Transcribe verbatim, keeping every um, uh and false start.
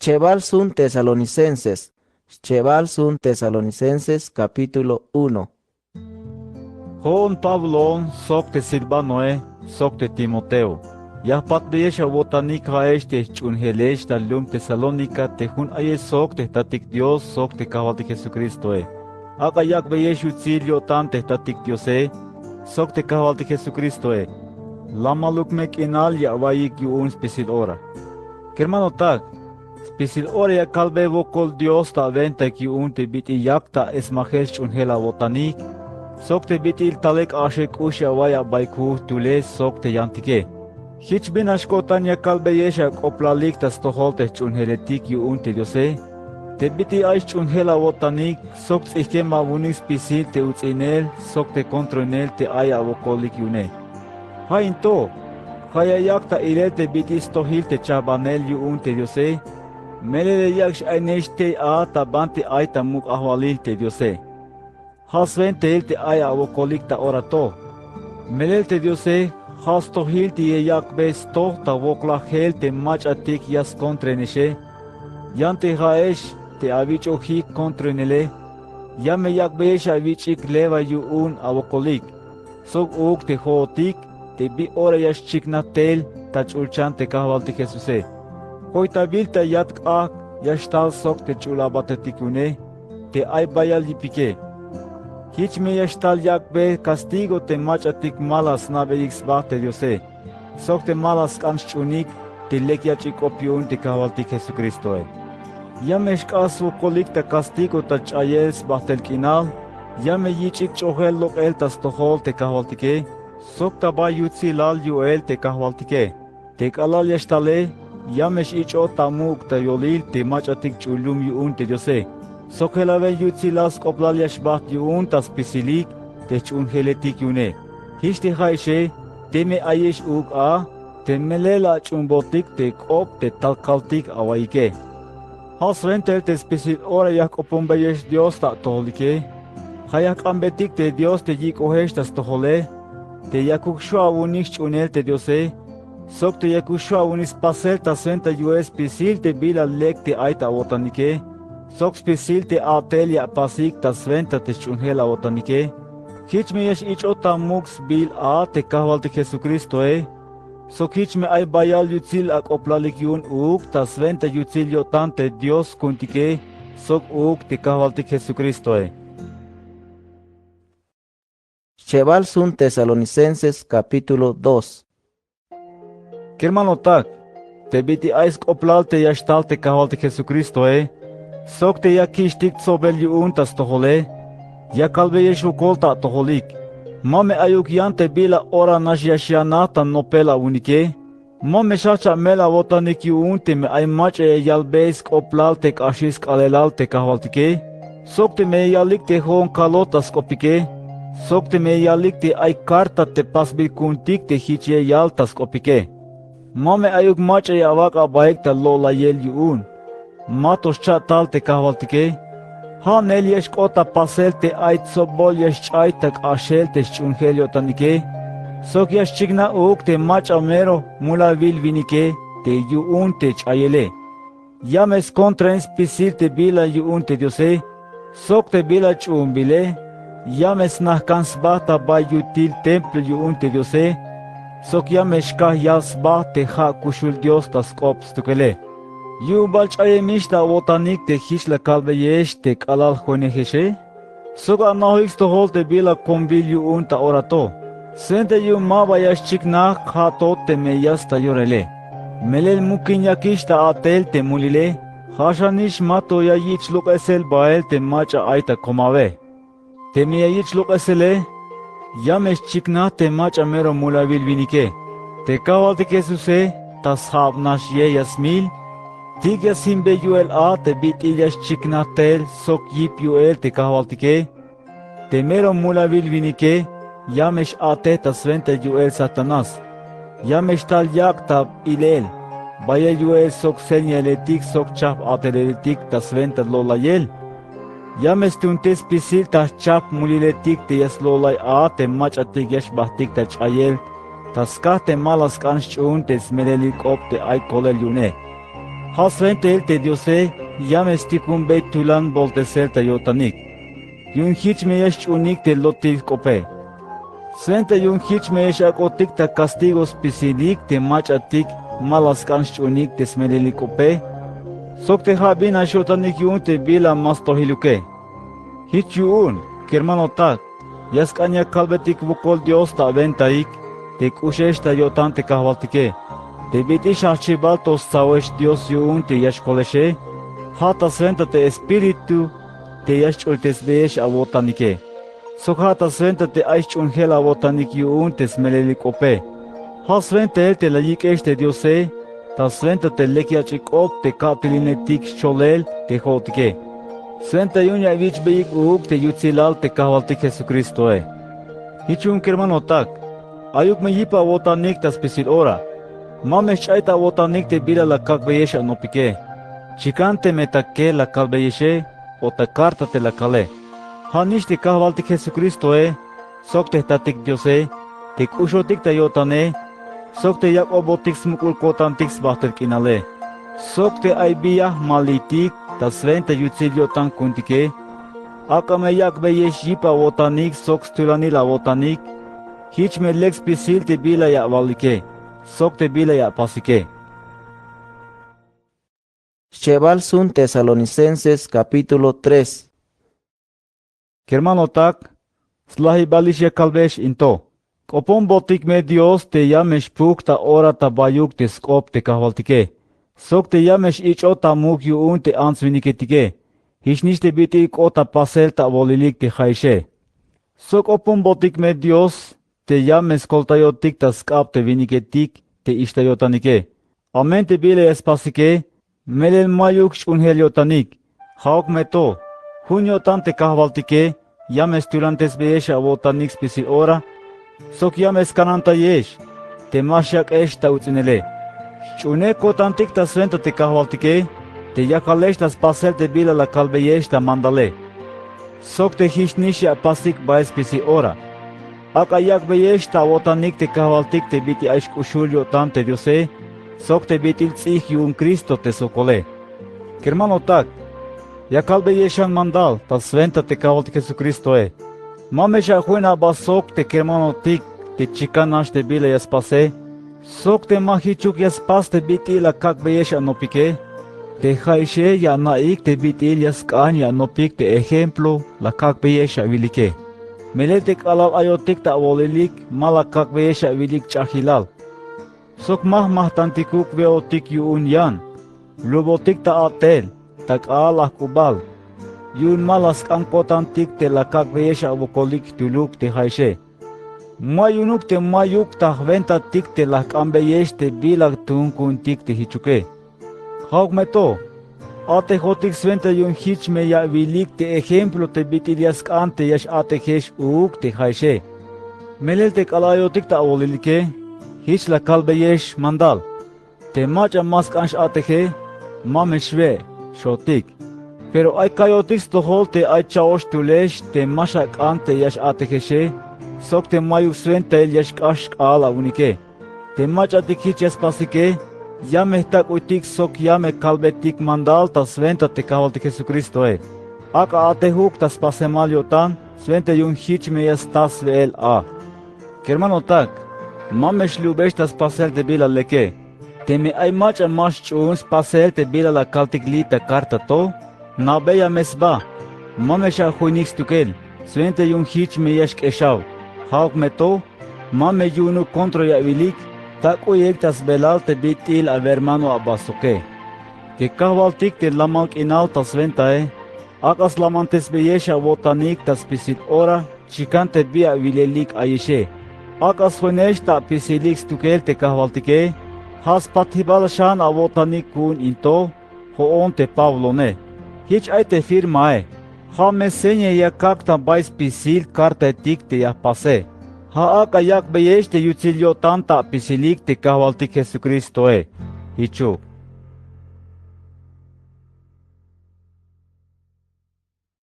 Schebal sun Tesalonicenses. Schebal sun Tesalonicenses, capítulo uno. Jo'on Pabloon sok te Silvanoe sok te Timoteo, ya jpatbeyex awo'tanik ja'ex te jch'uunjelex ta lum Tesalónica te jun ayex sok te jtatik Dios sok te Kajwaltik Jesucristoe. Ak'a yak'beyex yutsil yo'tan te jtatik Diose sok te Kajwaltik Jesucristoe. Lamaluk me k'inal ya awa'iyik yu'un spisil ora. Kermanotak, spisil ora ya kalbe wokol Dios ta awentajik yu'un te bit'il yak ta esmajel sch'uunjel awo'tanik sok te bit'il talel k'axel k'ux ya awa'iy abaykujtule sok te yantike. Jich bin nax ko'tan ya kalbeyex ak'oplalik ta stojol te jch'uunjeletik yu'un te Diose, te bit'il ay sch'uunjel awo'tanik sok ts'ijkem awu'unik spisil te uts'inel sok te kontroinel te ay awokolik yu'une. Ja' in to, ja' ya yak' ta ilel te bit'il stojil te chajbanel yu'un te Diose, melel ya yak' x-ainex tey a ta banti ay ta muk' ajwalil te Diose. Ja' swentail te ay awokolik ta ora to. Melel te Diose ja' stojil te ya yak'be stoj ta woklajel te mach'atik ya skontroinexe. Yan te ja'ex te awich'ojik kontroinele, ya me yak'beyex awich'ik levadura yu'un awokolik, sok uuk te jo'otik te bi ora ya xchiknaj tel ta ch'ulchan te Kajwaltik Jesuse. Joytabil ta yat k'ajk' ya xtal sok te ch'ul abatetik yu'une te ay bayal yipike. Jich me ya xtal yak'be castigo te mach'atik ma la sna'beyik sba te Diose sok te ma la sk'an xch'uunik te lek yach'il k'op yu'un te Kajwaltik Jesucristoe. Ya me xk'ax swokolik ta castigo ta ch'ayel sbajtel k'inal, ya me yich'ik ch'ojel lok'el ta stojol te Kajwaltike sok ta bay yutsilal yu'el te Kajwaltike. Te k'alal ya xtale, ya me x-ich'ot ta muk' ta yolil te mach'atik ch'ul lum yu'un te Diose sok jelawil yutsilal sk'oplal ya xbajt yu'un ta spisilik te jch'uunjeletik yu'une. Jich te ja'exe, teme ayex uuk a, te melel ach'uunbotik te k'op te tal kaltik awaiyike. Ja' swentail te spisil ora ya jk'oponbeyex Dios ta atojolike. Ja' ya jk'anbetik te Dios te yik'ojex ta stojole, te yakuk xju' awu'unik xch'uunel te Diose sok te yakuk xju' awu'unik spasel ta swenta yu'el spisil te bila lek te ay ta awo'tanike sok spisil te a'tel ya apasik ta swenta te sch'uunjel awo'tanike. Jich me ya x-ich'ot ta muk' sbiil a te Kajwaltik Jesucristoe, sok jich me ay bayal yutsil ak'oplalik yu'un uuk ta swenta yutsil yo'tan te Dios ku'untike sok uuk te Kajwaltik Jesucristoe. Schebal sun Tesalonicenses, capítulo dos. Kermanotak, te bit'il ay sk'oplal te ya xtal te Kajwaltik Jesucristoe sok te ya kich'tik tsobel yu'un ta stojole, ya kalbeyex wokol ta atojolik. Ma me ayuk yan te bila ora nax ya xyanaj ta nopel awu'unike. Ma me xjajch amel awo'tanik yu'un teme ay mach'a ya yalbey sk'oplal te k'axil sk'aalelal te Kajwaltike sok teme ya yalik te jo'on kalot ta sk'opike sok teme ya yalik te ay karta te pasbil ku'untik te jich ya yal ta sk'opike. Ma me ayuk mach'a ya awak' abaik ta lo'layel yu'un. Ma to xcha' tal te Kajwaltike. Ja' neel ya xk'ot ta pasel te ay tsobol ya xch'ay ta k'axel te sch'uunjel yo'tanike sok ya xchiknaj uuk te mach'a mero mulawil winike te yu'un te ch'ayele. Ya me skontrain spisil te bila yu'un te Diose sok te bila ch'uunbile. Ya me snajk'an sba ta bay yutil templo yu'un te Diose sok ya me xkaj yal sba te ja' kuxul Dios ta sk'op stukele. Yu'un bal ch'ayemix ta awo'tanik te jich la kalbeyex te k'alal joinejexe sok anajojik stojol te bila konbil yu'un ta ora to. Swenta yu'un maba ya xchiknaj ja' to teme ya sta yorele. Melel mukinyakix ta a'tel te mulile. Ja' xanix ma to ya yich' lok'esel bael te mach'a ay ta komabe. Teme ya yich' lok'esele, ya me xchiknaj te mach'a mero mulawil winike. Te Kajwaltik Jesuse ta sja'obnax ye ya smil tik ya sjinbe yu'el a te bit'il ya xchiknaj tel sok yip yu'el te Kajwaltike. Te mero mulawil winike ya me x-a'tej ta swenta yu'el Satanás. Ya me xtal yak' ta ilel bayel yu'el sok señaletik sok chajp a'teleletik ta swenta lo'layel. Ya me stuuntik spisil ta jchajp muliletik te ya slo'lay a te mach'atik ya xbajtik ta ch'ayel ta skaj te ma la sk'an xch'uun te smelelil k'op te ay kolel yu'une. Ja' swentail te Diose ya me stikumbey tulan boltesel ta yo'tanik. Yu'un jich me ya xch'uunik te lotil k'ope. Swenta yu'un jich me ya x-ak'otik ta castigo spisilik te mach'atik ma la sk'an xch'uunik te smelelil k'ope, sok te ja' bin nax yo'tanik yu'un te bila ma stojiluke. Jich yu'un, kermanotak, ya sk'an ya kalbetik wokol Dios ta awentaik te k'uxex ta yo'tan te kajwaltike, te bit'il xjajchibal to stsawex Dios yu'un te ya xkolexe. Ja' ta swenta te Espíritu te ya xch'ultesbeyex awo'tanike, sok ja' ta swenta te ay xch'uunjel awo'tanik yu'un te smelelil k'ope. Ja' swentail te la yik'ex te Diose ta swenta te lek yach'il k'op te ka'telinetik xcholel te jo'otike. Swenta yu'un ya awich'beyik uuk te yutsilal te kajwaltik Jesucristoe. Jich yu'un, kermanotak, ayuk me yip awo'tanik ta spisil ora. Ma me xch'ay ta awo'tanik te bila la kak'beyex anopike, chikan teme ta kel la kalbeyexe o ta karta te la kale. Ja'nix te kajwaltik Jesucristoe sok te jtatik Diose te k'uxotik ta yo'tane, sok te yak'obotik smuk'ul ko'tantik sbajtel k'inale, sok te ay bi ya jmaliytik ta swenta yutsil yo'tan ku'untike. Ak'a me yak'beyex yip awo'tanik sok stulanil awo'tanik. Jich me lek spisil te bila ya awalike sok te bila ya apasike. Xchebal sun Tesalonicenses capítulo tres. Kermanotak, slajibalix ya kalbeyex in to. K'oponbotik me Dios te ya me xpuuk ta ora ta bayuk te sk'op te kajwaltike, sok te ya me x-ich'ot ta muk yu'un te ants winiketike. Jichnix te bit'il k'ot ta pasel ta awolilik te ja'ixe. Sok k'oponbotik me Dios te ya me skoltayotik ta sk'ab te winiketik te ixta yo'tanike. Amen te bila ya spasike, melel mayuk xch'uunjel yo'tanik. Ja'uk me to, jun yo'tan te kajwaltike ya me stulantesbeyex awo'tanik spisil ora, sok ya me skanantayex te ma xyak'ex ta uts'inele. Xch'uunej ko'tantik ta swenta te kajwaltike te yakalex ta spasel te bila la kalbeyex ta mandale, sok te jichnix ya apasik bael spisil ora. Ak'a yak'beyex ta awo'tanik te kajwaltik te bit'il ay xk'uxul yo'tan te Diose, sok te bit'il ts'ijk yu'un Cristo te sokole. Kermanotak, ya kalbeyex xan mandal ta swenta te kajwaltik Jesucristoe. Ma me x-ajuin aba sok te kermanotik te chikan nax te bila ya spase, sok te ma jichuk ya spas te bit'il la kak'beyex anopike. Te ja'ixe ya ana'ik te bit'il ya sk'an ya anopik te ejemplo la kak'beyex awilike. Melel te k'alal ayotik ta awolilik ma la kak'beyex awilik ch'ajilal, sok ma jmajtantikuk we'otik yu'un yan, lubotik ta a'tel, ta k'aal ajk'ubal. Yu'un ma la sk'an ko'tantik te la kak'beyex awokolik jtuluk te ja'ixe. Ma yu'unuk te mayuk ta jwentatik te la jk'anbeyex te bila tuun ku'untik te jichuke. Ja'uk me to, a'tejotik swenta yu'un jich me ya awilik te ejemplo te bit'il ya sk'an te ya x-a'tejex uuk te ja'ixe. Melel te k'alal ayotik ta awolilike, jich la kalbeyex mandal. Te mach'a ma sk'an x-a'teje, ma me xwe', xotik. Pero ay kayotik stojol te ay cha'oxtulex te ma xak'an te ya x-a'tejexe, sok te mayuk swentail ya xk'ax xk'aal awinike. Te mach'atik jich ya spasike, ya me jtak'uytik sok ya me kalbetik mandal ta swenta te kajwaltik Jesucristoe. Ak'a a'tejuk ta spasemal yo'tan swenta yu'un jich me ya sta swe'el a. Kermanotak, ma me xlubex ta spasel te bila leke. Teme ay mach'a ma xch'uun spasel te bila la kaltik li' ta karta to, nabeya me sba. Ma me x-ajuinik stukel swenta yu'un jich me ya xk'exaw. Ja'uk me to, ma me yu'unuk contra ya awilik. Tak'uyeik ta sbelal te bit'il awermano aba soke. Te kajwaltik te lamal k'inal ta swentae, ak'a slamantesbeyex awo'tanik ta spisil ora chikan te bi awilelik ayexe. Ak'a sjoinex ta apisilik stukel te kajwaltike. Ja' spatjibal xan awo'tanik ku'un in to, jo'on te Pablone. Jich ay te firmae. Ja' me seña ya kak' ta bay spisil kartaetik te ya jpase. Ja' ak'a yak'beyex te yutsil yo'tan ta apisilik te kajwaltik Jesucristoe. Jichuk.